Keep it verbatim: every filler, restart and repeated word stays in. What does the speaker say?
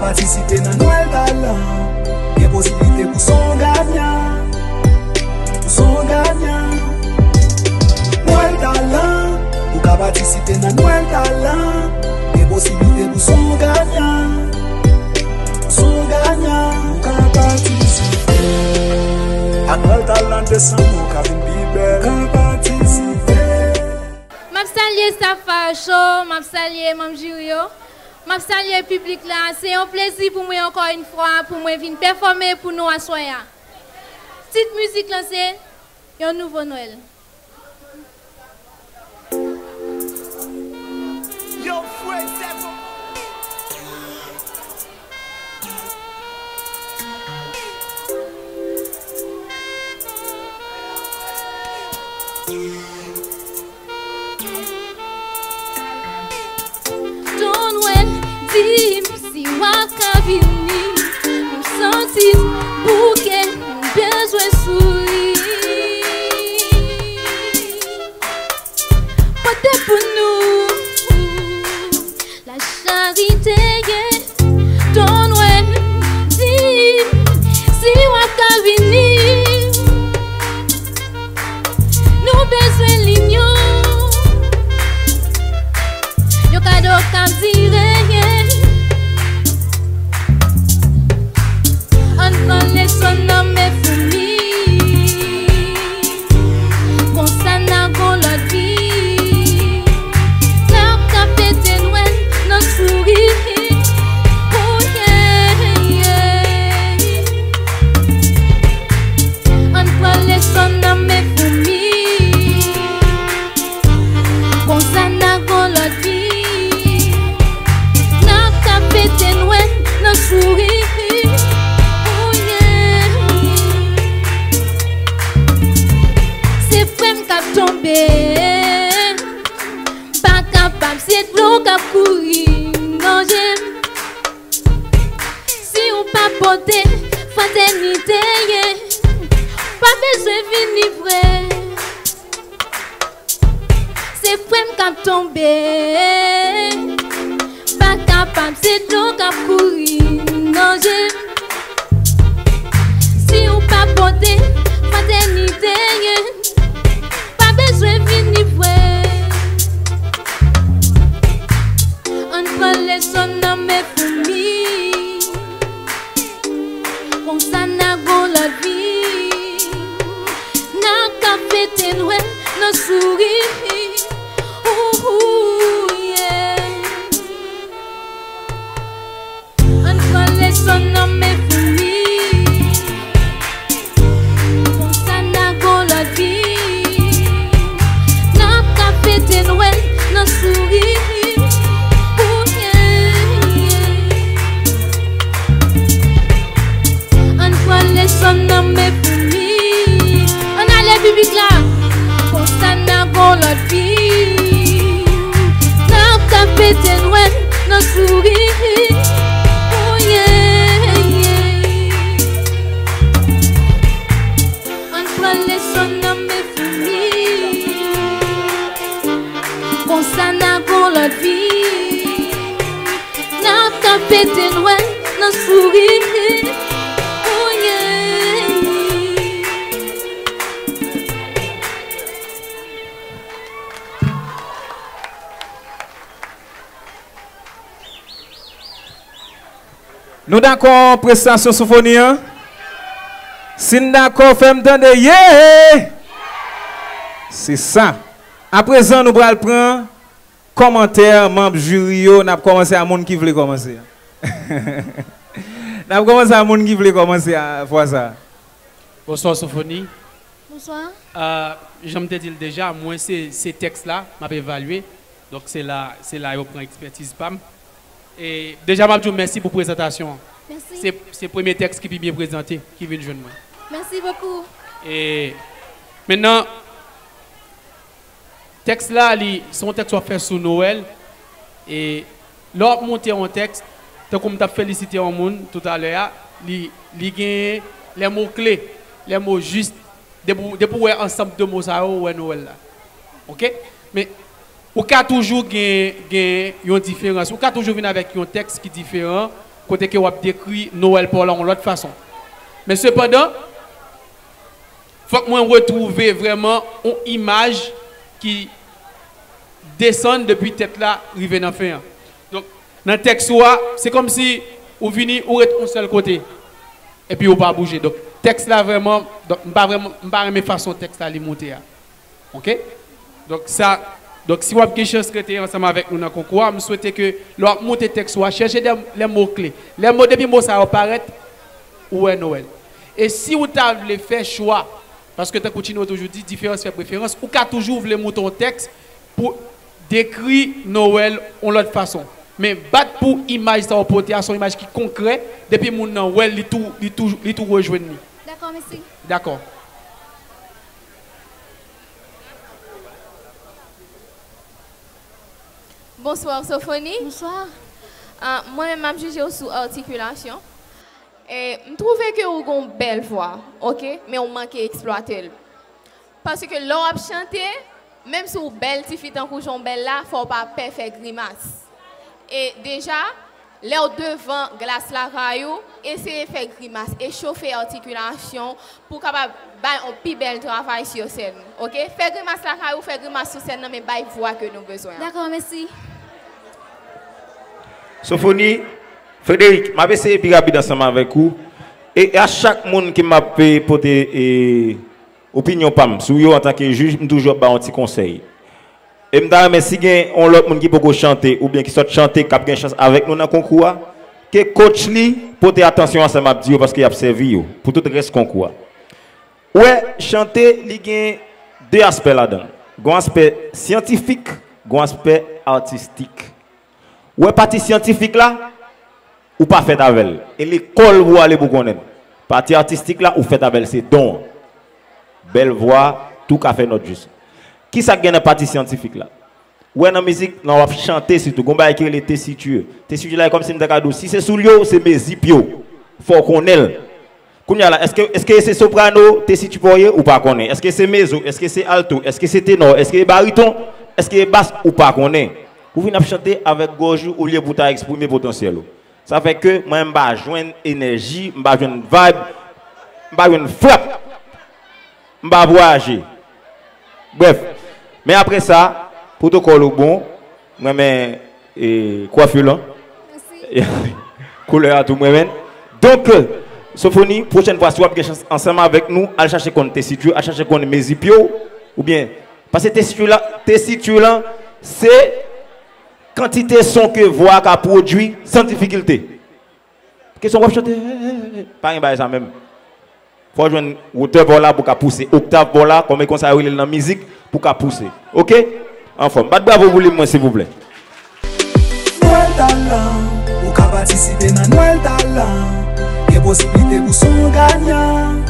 Patisipe nan Nwèl Talan, gen posiblite pou son ganyan. Pou son ganyan. Nwèl Talan, ou ka patisipe nan Nwèl Talan, gen posiblite pou son ganyan. Pou son ganyan, ou ka patisipe. Ak Nwèl Talan desanm, ou ka vin pi bèl. Ou ka patisipe. M ap salye staff Fire Show, m ap salye manm jiri yo. M ap salye piblik la. Se yon plezi pou mwen ankò yon fwa pou mwen vin pèfòme pou nou aswè a. Tit mizik lan se Yon Nouvo Nwèl. Yo, frè, se bon. Ton Nwèl, di m si w a ka vini. M santi m bouke, m bezwen souri. Pote pou nou. La charité ye, Ton Nwèl, di m si w a ka vini. Nou bezwen linyon, yon kado k ap dire. Ann pran leson nan men foumi. Konsa n a gon lòt vi. N a ka fete Nwèl nan souri. Oh, yeah, yeah. Ann pran leson nan men foumi. Konsa n a gon lòt vi. N a ka fete Nwèl nan souri. Oh, yeah. Se frè m k ap tonbe. Pa kapab, se dlo k ap kouri nan je m. Si w pa pote fratènite, ye, pa bezwen vini vre. Se frè m k ap tonbe. Pa kapab, se dlo k ap kouri nan je m. Si w pa pote fratènite, ye, pa bezwen vini vre. Ann pran leson nan men foumi. Konsa n a gon lòt vi. N a ka fete Nwèl nan souri. Ooh, yeah. Ann pran leson nan men foumi. Konsa n a gon lòt vi. N a ka fete Nwèl nan souri. Ooh, yeah, yeah. Ann pran leson nan men foumi. Ann ale piblik la. Konsa n a gon lòt vi. N a ka fete Nwèl nan souri. Oh, yeah, yeah. Ann pran leson nan men foumi. Konsa n a gon lòt vi. N a ka fete Nwèl nan souri. Oh, yeah. Nou dakò prestasyon Soufoni an? Si n dakò, fè m tande, yeah! Se sa. Aprezan, nou pral pran kòmantè manm jiri yo. N ap kòmanse a moun ki vle kòmanse a. N ap kòmanse a moun ki vle kòmanse a fwa sa a. Bonswa, Sofoni. Bonswa. Ah, jan m te di l deja, mwen se, se tèks la m ap evalye. Donk, se la, se la yo pran ekspètiz pa m. E deja, m ap di w mèsi pou prezantasyon an. Mèsi. Se, se premye tèks ki pi byen prezante, ki vin jwenn mwen. Mèsi bokou. E mentnan, tèks la, li, se yon tèks w ap fè sou Nwèl. E lè w ap monte yon tèks, tankou m t ap felisite yon moun toutalè a, li, li genyen lè mo kle, lè mo jis. Depi w, depi w wè ansanm de mo sa yo, ou wè Nwèl la. Oke? Men, ou ka toujou gen, gen yon diferans. Ou ka toujou vin avèk yon tèks ki diferan kote ke w ap dekri Nwèl pa w la yon lòt fason. Men sepandan, fòk mwen retwouve vrèman yon imaj ki desann depi tèt la rive nan fen an. Donk, nan tèks ou a, se kòmsi ou vini, ou ret yon sèl kote, epi ou pa bouje. Donk, tèks la vrèman, donk, m pa vrèman, m pa renmen fason tèks la li monte a. Ok? Donk, sa, donk, si w ap gen chans rete ansanm avèk nou nan konkou a, m swete ke lè w ap monte tèks ou a, chèche de, lè mo kle. Lè mo, depi mo sa yo parèt, ou wè Nwèl. E si w ta vle fè chwa, paske tankou Tino toujou di, diferans fè preferans, ou ka toujou vle monte yon tèks pou dekri Nwèl yon lòt fason. Men bat pou imaj sa w pote a, se yon imaj ki konkrè, depi moun nan wè l, li tou, li tou, li tou rejwenn li. Dakò, mèsi. Dakò. Bonswa, Sofoni. Bonswa. Ah, mwen menm, m ap jije w sou atikilasyon. E, m twouve ke ou gon bèl vwa, ok? Men ou manke eksplwate l. Paske lè w ap chante, menm si w bèl tifi tankou jan w bèl la, fò w pa pè fè grimas. E deja, lè w devan glas lakay ou, eseye fè grimas e chofe atikilasyon w pou w kapab bay yon pi bèl travay sou sèn. Ok? Fè grimas lakay ou, fè grimas sou sèn nan, men bay vwa ke nou bezwen an. Dakò, mèsi. Sofoni, Frédéric, m ap eseye pi rapid ansanm avèk ou. E, e a chak moun ke m ap, e, pote, e, opinyon pa m sou yo antanke jij, m toujou ap ba yon ti konsèy. E m ta renmen si gen yon lòt moun ki poko chante oubyen ki sot chante k ap gen chans avèk nou nan konkou a, ke coach li pote atansyon a sa m ap di yo paske y ap sèvi yo pou tout rès konkou a. Ou wè, chante, li gen de aspè ladan l. Gon aspè syantifik, gon aspè atistik. Ou wè pati syantifik la, ou pa fèt avè l. E lekòl pou w ale pou w konnen l. Pati atistik la, ou fèt avè l, se don an. Bèl vwa, tou ka fè nòt jis. Kisa k gen nan pati syantifik la? Ou wè nan mizik, lè w ap chante sitou, gon bagay ki rele tesitu. Tesitu la, e kòmsi m ta ka di w, si se soulye w, se mezi pye w. Fò w konnen l. Kounye a la, èske, èske se soprano, tesitu pa w ye, ou pa konnen. Èske se mezo, èske se alto, èske se tenò, èske e bariton, èske e bas, ou pa konnen. Ou vin ap chante avèk gòj ou olye pou w ta eksprime potansyèl ou. Sa fè ke mwen, m pa jwenn enèji, m pa jwenn vibe, m pa jwenn frap, m pa vwayaje. Brèf, men apre sa, pwotokòl ou bon, m renmen, e, kwafi lan. Mèsi. Koulè a tou, m renmen. Donk, Sofoni, pwochèn fwa, si w ap gen chans ansanm avèk nou, al chache konn tesitu, al chache konn mezi pye w, oubyen, paske tesitu la, tesitu lan, se kantite son ke vwa a ka pwodui san difikilte. Kesyon w ap chante, pa gen bagay sa menm. Fò w jwenn wotè pa w la pou w ka pouse, oktav pa w la, kòm e konsa yo rele l nan mizik, pou w ka pouse. Ok? Anfòm. Bat bravo pou li mwen, silvouplè. Nwèl Talan, ou ka patisipe nan Nwèl Talan. Gen posiblite pou son ganyan.